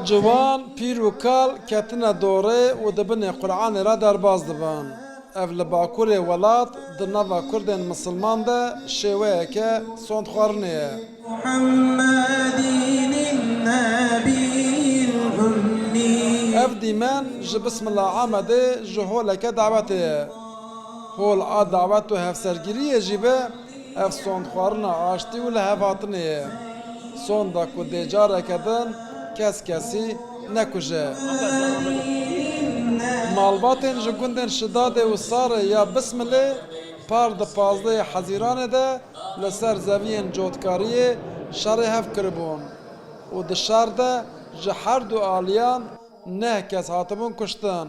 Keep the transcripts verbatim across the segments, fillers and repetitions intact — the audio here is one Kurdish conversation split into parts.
Ciwan, pîr û kal ketine dorê û di binê Qur'anê re derbas dibin. Ev li bakurê welat di nava Kurdên misilman de şêweyeke sondxwarinê ye. محمد النبي الأمي. Ev dîmen ji Bismillah Amedê ji holeke dawetê ye. Hol a dawet û hevsergiriyê jî be, ev sondxwarina aştî û lihevhatinê ye. Sonda ku dê careke din kes kesî nekuje. Malbatên ji gundên Şidadê û Sarê ya Bismilê par di pazdehê Hezîranê de li ser zeviyên cotkariyê şerê hev kiribûn û di şer de ji her du aliyan neh kes hatibûn kuştin.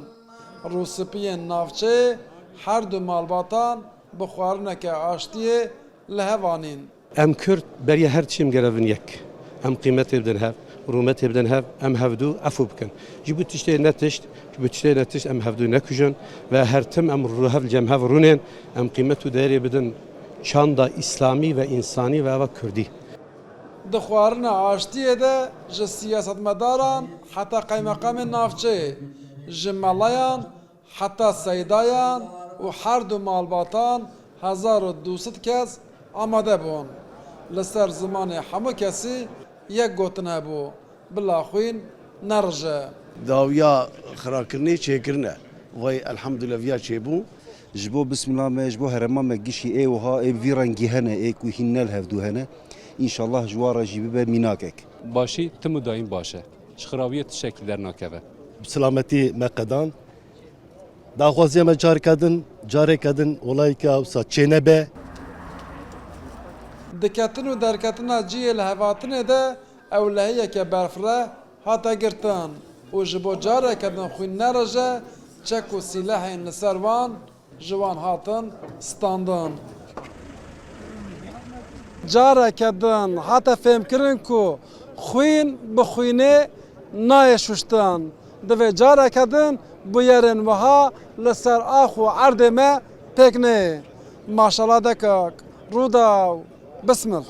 Rûspiyên navçeyê her du malbatan bi xwarineke aştiyê li hev anîn. Em Kurd beriya her tiştê em gerevin yek. Em qîmetê bidin hev, rûmetê bidin hev, em hevdû efû bikin. Ji bo tiştê ne tişt, ji bo tiştê ne tişt em hevdû nekujin ve her tim em rû-, hev cem hev rûnên, em qîmet û değerê bidin çanda îslamî ve însanî ve eva kurdî. Di xwarina aştiyê de ji siyasetmedaran heta qeymeqamên navçeyê, ji melayan heta seydayan û her du malbatan hezar û du sed kes amade bûn. Li ser zimanê hemû kesî yek gotin hebû, bila xwîn nerije. Dawiya xirakirinê çêkirine. Vay elhamdülillah viya çêbû. Ji bo Bismillah me, ji bo herêma me gişî ê wiha, ê bi vî rengî hene, ê ku hîn ne li hevdû hene. Înşallah ji wan re jî bibe mînakek. Başî tim û daîm baş e. Ji xiraviyê tiştekî dernakeve. Bi silametî me qedan. Daxwaziya me careke din, careke din olayeke wisa çênebe. Diketin û derketina cihê li hevatinê de ewlehiyeke berfireh hate girtin û ji bo careke din xwîn nerije, çek û sîlehên li ser wan ji wan hatin standin. Careke din hate fêmkirin ku xwîn bi xwînê nayê şuştin. Divê careke din bûyerên wiha li ser ax û erdê me pêk neyê. Maşala dekak, Rûdaw, Bismil.